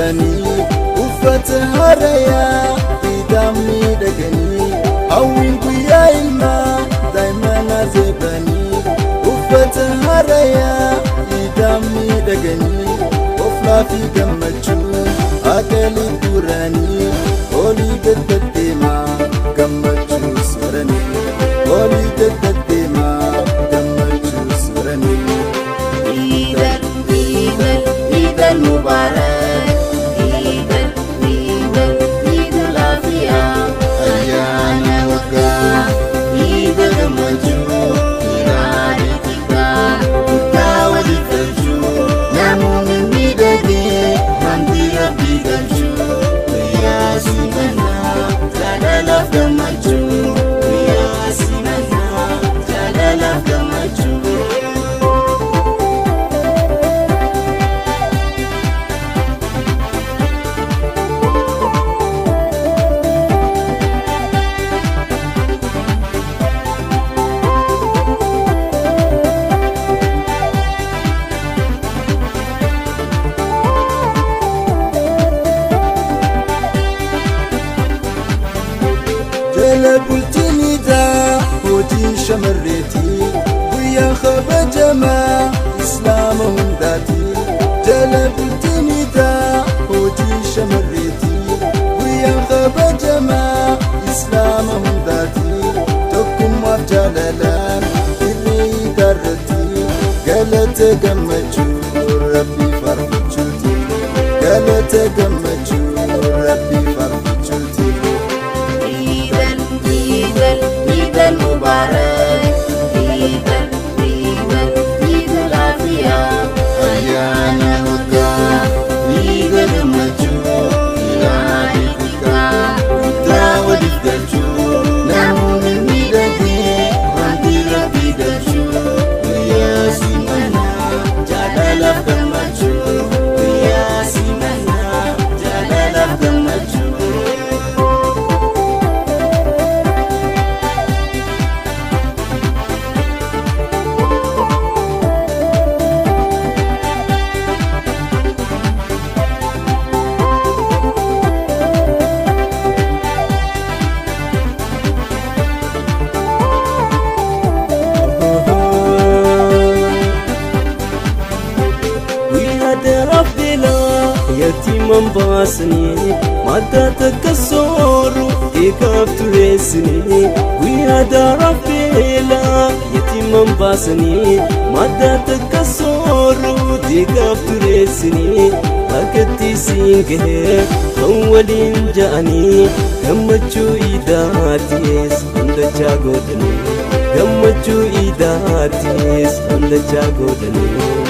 Guuranii uffata haarayaa iidhaan miidhaganii hawwiin guyyaa ilmaa daa'imman azeebanii uffata haarayaa iidhaan miidhaganii oflaa fi gammachuu aqalii guuranii olii daddeemaa gammachuu sooranii olii daddeemaa gammachuu sooranii. Iidal Iidal Iidal Mubarak Iidal Iidal Iidal Afiyaa Ayyaana waggaa iida gammachuu hiraari xiqqaa guddaa waliif galchuu namoonni miidhagee wanti rabbii galchuu guyyaa simannaa jaalalaaf gammachuu guyyaa simannaa jaalalaaf gammachuu. Jala bultiin idaa hojii shamarreeti guyyaan kabajamaa islaama hundaati. Jala bultiin idaa hojii shamarreeti guyyaan kabajamaa islaama hundaati. Tokkummaaf jaalalaan irree idaarratti galata gammachuu rabbii faarfachuuti. Galata gammachuu rabbii faarfachuuti. Iidal Iidal Iidal Mubarak Iidal Iidal Iidal Afiyaa Ayyaana waggaa iida gammachuu hiraari xiqqaa guddaa waliif galchuu namoonni miidhagee wanti rabbii galchuu guyyaa simannaa jaalalaaf gammachuu guyyaa simannaa jaalalaaf gammachuu. Guyyaa dheeraaf beelaa yatiiman baasanii madda takka sooru eegaaf tureessanii. Guyyaa dheeraaf beelaa yatiiman baasanii madda takka sooru eegaaf tureessanii. Bakkatti siin gahee kan waliin ja'anii gammachuu iidaatis hundachaa godhanii gammachuu iidaatis hundachaa godhanii.